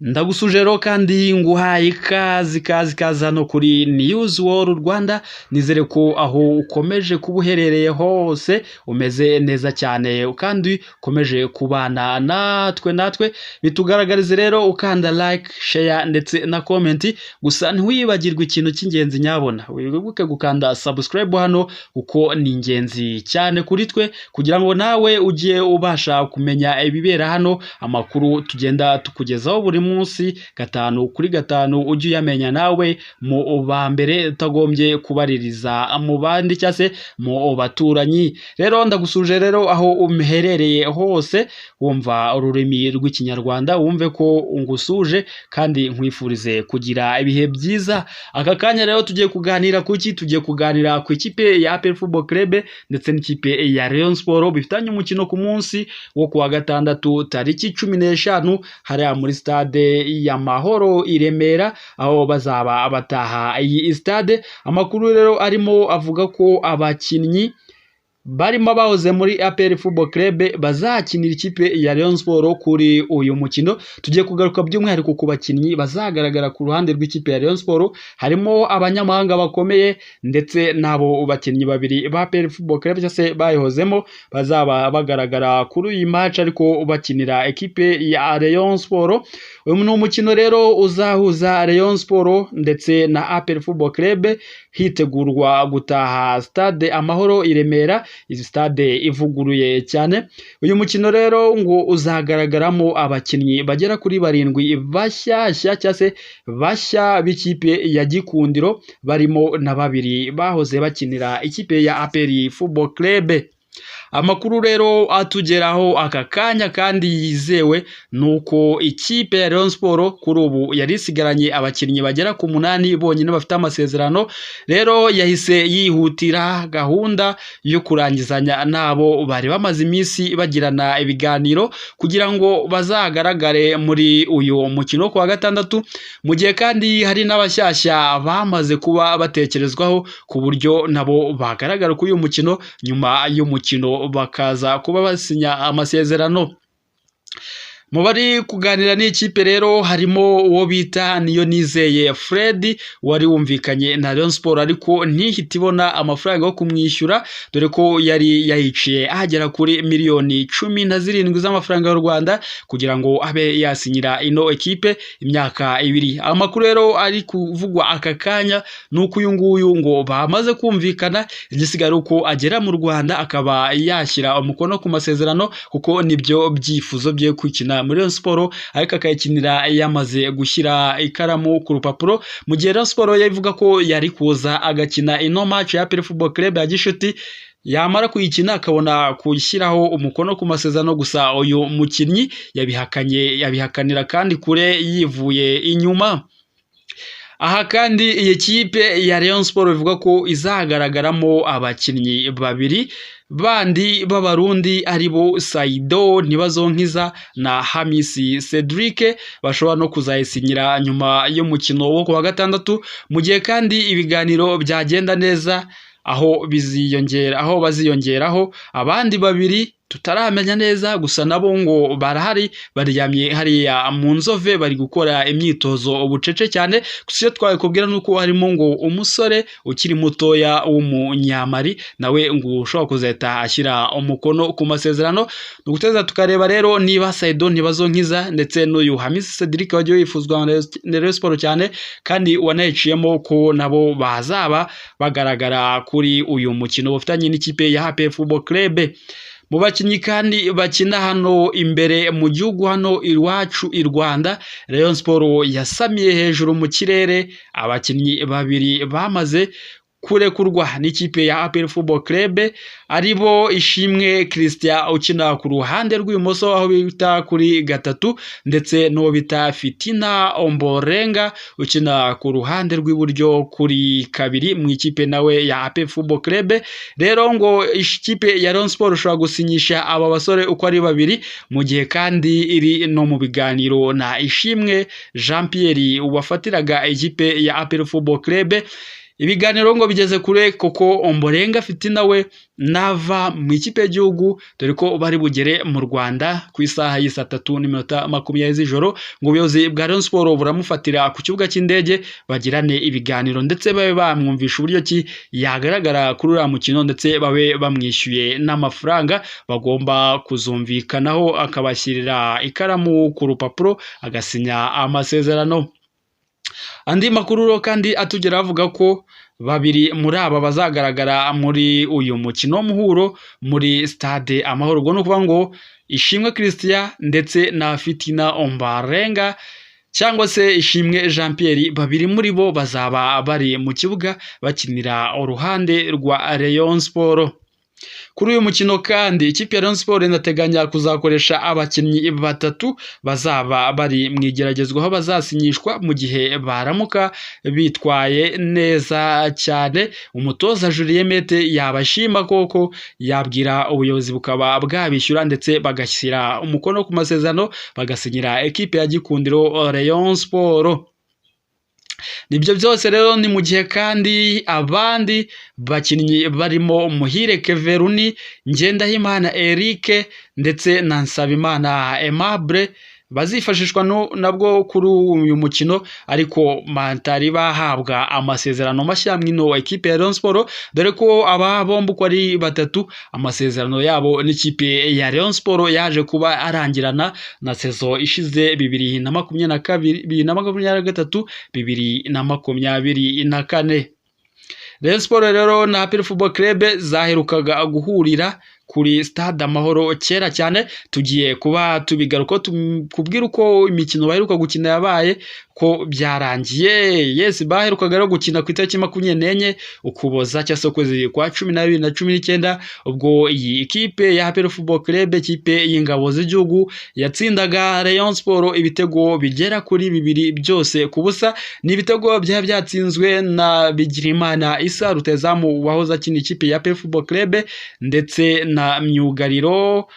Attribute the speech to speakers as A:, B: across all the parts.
A: Ndagusuje rero kandi nguhaye ikaze ikaze ikaze hano kuri News World Rwanda. Nizere ko aho ukomeje kuba uherereye hose umeze neza cyane kandi ukomeje kubana natwe bitugaragarize rero ukanda like, share ndetse na comment. Gusa ntiwibagirwe ikintu cy'ingenzi nyabona, wibuke gukanda subscribe hano kuko ni ingenzi cyane kuri twe kugira ngo nawe ujye ubasha kumenya ibibera hano, amakuru tugenda tukugezaho buri munsi gatanu kuri gatanu, ujye uyamenya nawe mu ba mbere utagombye kubaririza mu bandi cyangwa se mu baturanyi. Rero ndagusuje rero aho uherereye hose wumva ururimi rw'Ikinyarwanda, wumve ko ngusuje kandi nkwifurize kugira ibihe byiza. Aka kanya rero tugiye kuganira ku ki? Tugiye kuganira ku ikipe ya APR Football Club ndetse n'ikipe ya Rayon Sport bifitanye umukino ku munsi wo kuwa gatandatu tariki 15 hariya muri stade y'Amahoro i Remera, aho bazaba bataha iyi stade. Amakuru rero arimo avuga ko abakinnyi barimo abahoze muri APR Football Club bazakinira ikipe ya Rayon Sport kuri uyu mukino. Tugiye kugaruka by'umwihariko ku bakinnyi bazagaragara ku ruhande rw'ikipe ya Rayon Sport, harimo abanyamahanga bakomeye ndetse n'abo bakinnyi babiri ba APR Football Club cyangwa se bayihozemo bazaba bagaragara kuri uyu match ariko bakinira ekipe ya Rayon Sport. Uyu ni umukino rero uzahuza Rayon Sport ndetse na APR Football Club hitegurwa gutaha stade Amahoro i Remera, izi stade ivuguruye cyane. Uyu mukino rero ngo uzagaragaramo abakinnyi bagera kuri barindwi bashyashya cyangwa se bashya b'ikipe ya Gikundiro, barimo na babiri bahoze bakinira ikipe ya APR Football Club. Amakuru rero atugeraho aka kanya kandi yizewe ni uko ikipe ya Rayon Sport kuri ubu yari isigaranye abakinnyi bagera ku 8 bonyine bafite amasezerano. Rero yahise yihutira gahunda yo kurangizanya n'abo bari bamaze iminsi bagirana ibiganiro kugira ngo bazagaragare muri uyu mukino ku wa gatandatu, mu gihe kandi hari n'abashyashya bamaze kuba batekerezwaho ku buryo nabo bagaragara kuri uyu mukino, nyuma y'umukino bakaza kuba basinya amasezerano. Mu bari kuganira n'ikipe rero harimo uwo bita Niyonizeye Fred wari wumvikanye na Rayon Sport ariko ntihite ibona amafaranga yo kumwishyura, dore ko yari yayiciye agera kuri miliyoni 17 z'amafaranga y'u Rwanda kugira ngo abe yasinyira ino ekipe imyaka 2. Amakuru rero ari kuvugwa aka kanya ni uko uyu nguyu ngo bamaze kumvikana, igisigaye ari uko agera mu Rwanda akaba yashyira umukono ku masezerano, kuko nibyo byifuzo bye gukina muri Rayon Sport, ariko akayikinira yamaze gushyira ikaramu ku rupapuro. Mu gihe Rayon Sport yavuga ko yari kuza agakina ino match ya APR Football Club ya gishuti, yamara kuyikina akabona gushyiraho umukono ku masezerano. Gusa uyu mukinnyi yabihakanye, yabihakanira kandi kure yivuye inyuma. Aha kandi iyi kipe ya Rayon Sport bivuga ko izagaragaramo abakinnyi babiri bandi b'Abarundi aribo Saido Ntibazonkiza na Hamisi Cedric, bashobora no kuzayisinyira nyuma y'umukino wo kuwa gatandatu, mu gihe kandi ibiganiro byagenda neza aho biziyongera, aho baziyongeraho abandi babiri tutaramenya neza, gusa nabo ngo barahari baryamye hariya mu Nzove bari gukora imyitozo bucece cyane. Gusa icyo twabikubwira ni uko harimo ngo umusore ukiri mutoya w'umunyamari nawe ngo ushobora kuzahita ashyira umukono ku masezerano. Ni uguteza tukareba rero niba Saido Ntibazonkiza ndetse n'uyu Hamisi Cedric wagiye wifuzwa na Rayon Sport cyane kandi wanayiciyemo, ko nabo bazaba bagaragara kuri uyu mukino bafitanye n'ikipe ya APR Football Club. Mu bakinnyi kandi bakina hano imbere mu gihugu, hano iwacu i Rwanda, Rayon Sport yasamiye hejuru mu kirere abakinnyi babiri bamaze kurekurwa n'ikipe ya APR Football Club, aribo Ishimwe Christian ukina ku ruhande rw'ibumoso aho bita kuri gatatu, ndetse n'uwo bita Fitina Omborenga ukina ku ruhande rw'iburyo kuri kabiri mu ikipe nawe ya APR Football Club. Rero ngo ikipe ya Rayon Sport ishobora gusinyisha aba basore uko ari babiri, mu gihe kandi iri no mu biganiro na Ishimwe Jean Pierre wafatiraga ikipe ya APR Football Club. Ibiganiro ngo bigeze kure kuko Ombolenga Fitina we nava mu ikipe y'igihugu, dore ko bari bugere mu Rwanda ku isaha y'i 3:20 z'ijoro, ngo ubuyobozi bwa Rayon Sports buramufatira ku kibuga cy'indege bagirane ibiganiro ndetse babe bamwumvisha uburyo ki yagaragara kuri uriya mukino, ndetse babe bamwishyuye n'amafaranga bagomba kuzumvikanaho, akabashyirira ikaramu ku rupapuro agasinya amasezerano. Andi makuru kandi atugera avuga ko babiri muri aba bazagaragara muri uyu mukino w'umuhuro muri stade Amahoro, ubwo ni ukuvuga ngo Ishimwe Christian ndetse na Fitina Ombarenga cyangwa se Ishimwe Jean Pierre, babiri muri bo bazaba bari mu kibuga bakinira uruhande rwa Rayon Sports. Kuri uyu mukino kandi ikipe ya Rayon Sports inateganya kuzakoresha abakinnyi batatu bazaba bari mu igeragezwa, aho bazasinyishwa mu gihe baramuka bitwaye neza cyane. Umutoza Julien Mete yabashima koko, yabwira ubuyobozi bukaba bwabishyura ndetse bagashyira umukono ku masezerano bagasinyira ekipe ya Gikundiro Rayon Sports. Nibyo byose rero ni mu gihe kandi abandi bakinnyi barimo Muhire Keveruni, Ngendahimana Eric ndetse na Nsabimana Aimable bazifashishwa nabwo kuri uyu mukino, ariko batari bahabwa amasezerano mashya mw'ino ekipe ya Rayon Sports, dore ko aba bombi uko ari batatu amasezerano yabo n'ikipe ya Rayon Sports yaje kuba arangirana na sezo ishize 2022, 2023, 2024. Rayon Sports rero na APR Football Club zaherukaga guhurira kuri stade Amahoro kera cyane, tugiye kuba tubigaruka kubwira uko imikino baheruka gukina yabaye ko byarangiye. Yes, baherukaga rero gukina ku itariki 24 Ukuboza cyangwa se ukwezi kwa 12 na 19, ubwo iyi ikipe ya APR Football Club, ikipe y'ingabo z'igihugu, yatsindaga Rayon Sports ibitego bigera kuri 2 byose ku busa. Ni ibitego byari byatsinzwe na Bigirimana Issa rutahizamu wahoze akina ikipe ya APR Football Club, ndetse na myugariro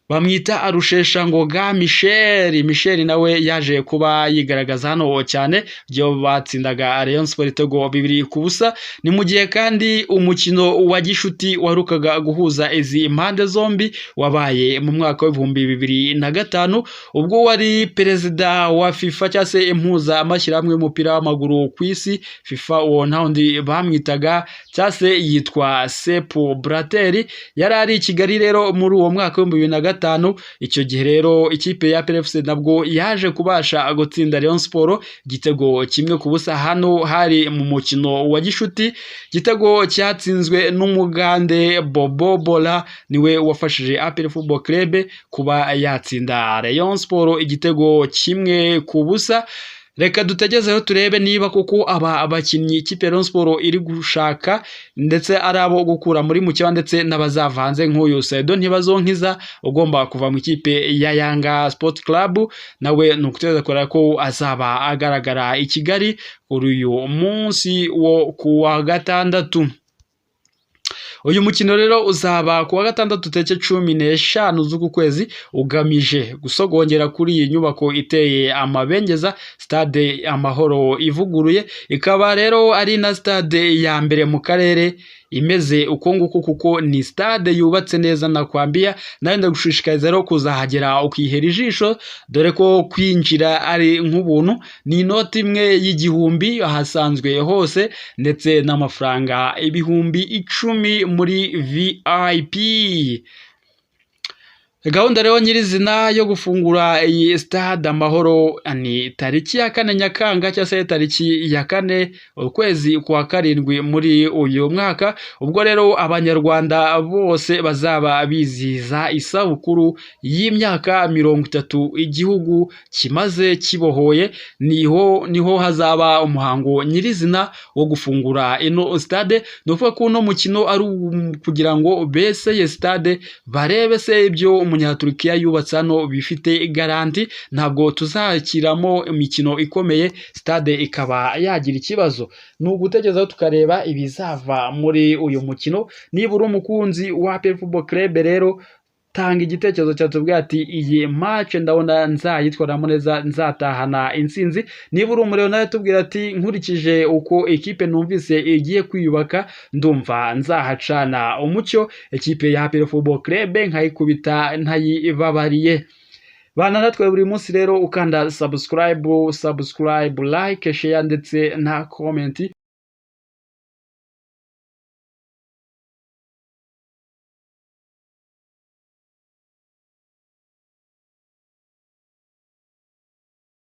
A: bamwita Arusheshangoga Michel. Michel nawe yaje kuba yigaragaza hano cyane byo batsindaga Rayon Sports ibitego 2-0. Ni mu gihe kandi umukino wa gishuti warukaga guhuza izi impande zombi wabaye mu mwaka wa 2005, ubwo wari perezida wa FIFA cyangwa se impuzamashyirahamwe y'umupira w'amaguru ku isi FIFA, uwo nta wundi bamwitaga cyangwa se yitwa Sepp Blatter, yari ari i Kigali rero muri uwo mwaka wa 2005. Icyo gihe rero ikipe ya APR FC nabwo yaje kubasha gutsinda Rayon Sports igitego 1-0. Hano hari mu mukino wa gishuti, igitego cyatsinzwe n'umugande Bobo Bola, niwe wafashije APR Football Club kuba yatsinda Rayon Sports igitego 1-0. Reka dutegezeho turebe niba koko aba abakinnyi ikipe ya Rayon Sports iri gushaka ndetse ari abo gukura muri mukeba ndetse n'abazava hanze nk'uyu Saido Ntibazonkiza ugomba kuva mu ikipe ya Yanga Sports Club, nawe ni ugutegereza kureba ko azaba agaragara i Kigali kuri uyu munsi wo kuwa gatandatu. Uyu mukino rero uzaba kuwa gatandatu tariki 15 z'uku kwezi, ugamije gusogongera kuri iyi nyubako iteye amabengeza, stade Amahoro ivuguruye, ikaba rero ari na stade ya mbere mu karere imeze uko nguko, kuko ni stade yubatse neza nakwambia. Nawe ndagushishikariza rero kuzahagera ukihera ijisho, dore ko kwinjira ari nk'ubuntu, ni inoti imwe y'igihumbi ahasanzwe hose, ndetse n'amafaranga 10,000 muri VIP. Gahunda rero nyirizina yo gufungura iyi stade Amahoro ni tariki ya 4 Nyakanga cyangwa se tariki ya 4 ukwezi kwa 7 muri uyu mwaka, ubwo rero abanyarwanda bose bazaba bizihiza isabukuru y'imyaka 30 igihugu kimaze kibohoye. Niho hazaba umuhango nyirizina wo gufungura ino stade. Ni ukuvuga ko uno mukino ari kugira ngo bese stade barebe se ibyo umunyaturikiya yubatse hano bifite garanti, ntabwo tuzakiramo imikino ikomeye stade ikaba yagira ikibazo. Ni ugutegereza tukareba ibizava muri uyu mukino. Niba uri umukunzi wa APR Football Club rero Tanga igitekerezo cyawe, tubwire ati: "Iyi match ndabona nzayitwaramo neza, nzatahana intsinzi." Niba uri umuriro nawe, tubwira ati: "Nkurikije uko ekipe numvise igiye kwiyubaka, ndumva nzahacana umucyo, ekipe ya APR Football Club nkayikubita ntayibabariye." Bana natwe buri munsi rero ukanda subscribe, like, share ndetse na comment.